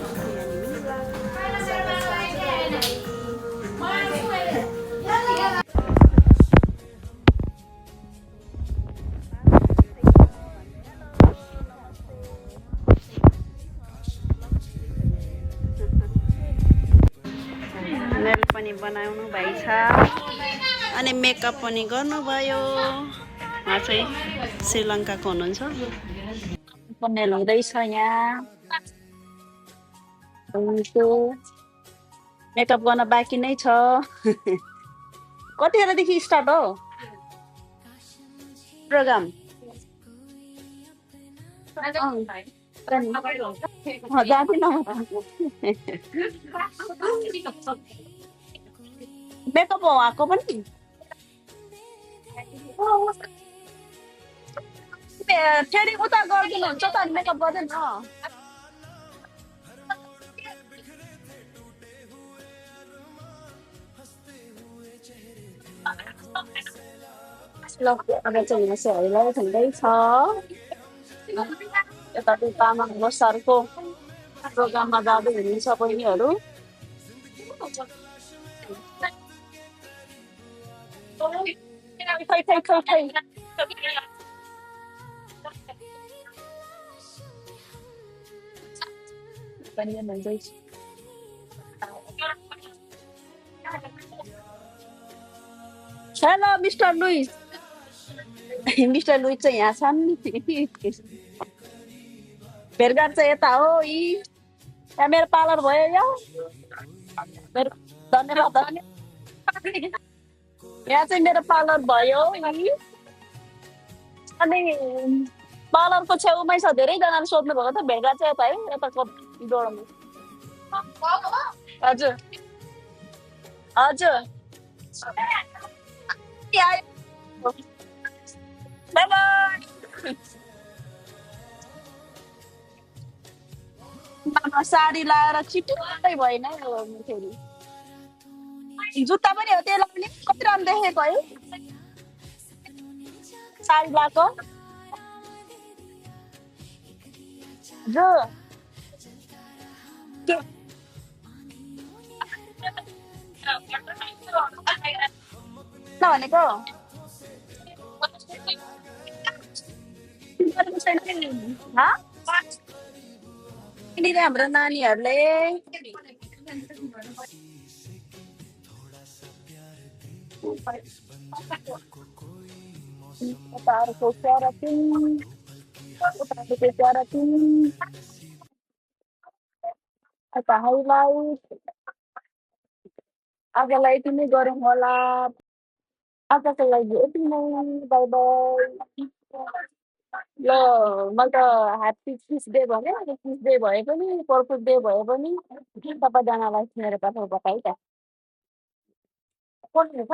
Yani Mila, selamat sore. Nail पनि बनाउनु भएछ अनि मेकअप पनि गर्नुभयो। उहाँ चाहिँ श्रीलङ्काको हुनुहुन्छ। नेल हुँदैछ यहाँ। मेकअप गर्न बाँकी नै छ। कतिखेरदेखि स्टार्ट हो प्रोग्राम? जाँदिनँ म त। मेकअप हो उहाँको पनि। फेरि उता गरिदिनुहुन्छ त अनि मेकअप गर्दैन? ल अब चाहिँ यहाँ सेवाइलाई हुँदैछ। यतातिर तामाङ लोसारको प्रोग्राममा जाँदै हुनुहुन्छ बहिनीहरू। खै खै खै खै पनि हुँदैछ। Hello mister Louis. Mister Louis चाहिँ यहाँ छन्। भेटघाट चाहिँ यता हो यी। यहाँ मेरो पार्लर भयो यो। मेरो धन्यवाद। यहाँ चाहिँ मेरो पार्लर भयो यी। अनि पार्लरको छेउमै छ। धेरैजनाले सोध्नु भएको त भेटघाट चाहिँ यता है, यताको डोरमा। हजुर हजुर साडी लाएर छिटै भएन फेरि। जुत्ता पनि हो त्यही लगाउने। कति राम्रो देखेको है साडी लगाएको। जो के भनेको हाम्रो नानीहरूले उताहरूको क्याराटिन यता हाइलाइट आजलाई यति नै गरौँ होला। आजको लागि यति नै। By by. ल मैले त ह्याप्पी फिस डे भने फिस डे भए पनि पर्पज डे भए पनि सबैजनालाई मेरो तर्फबाट है त। कोन हुन्छ?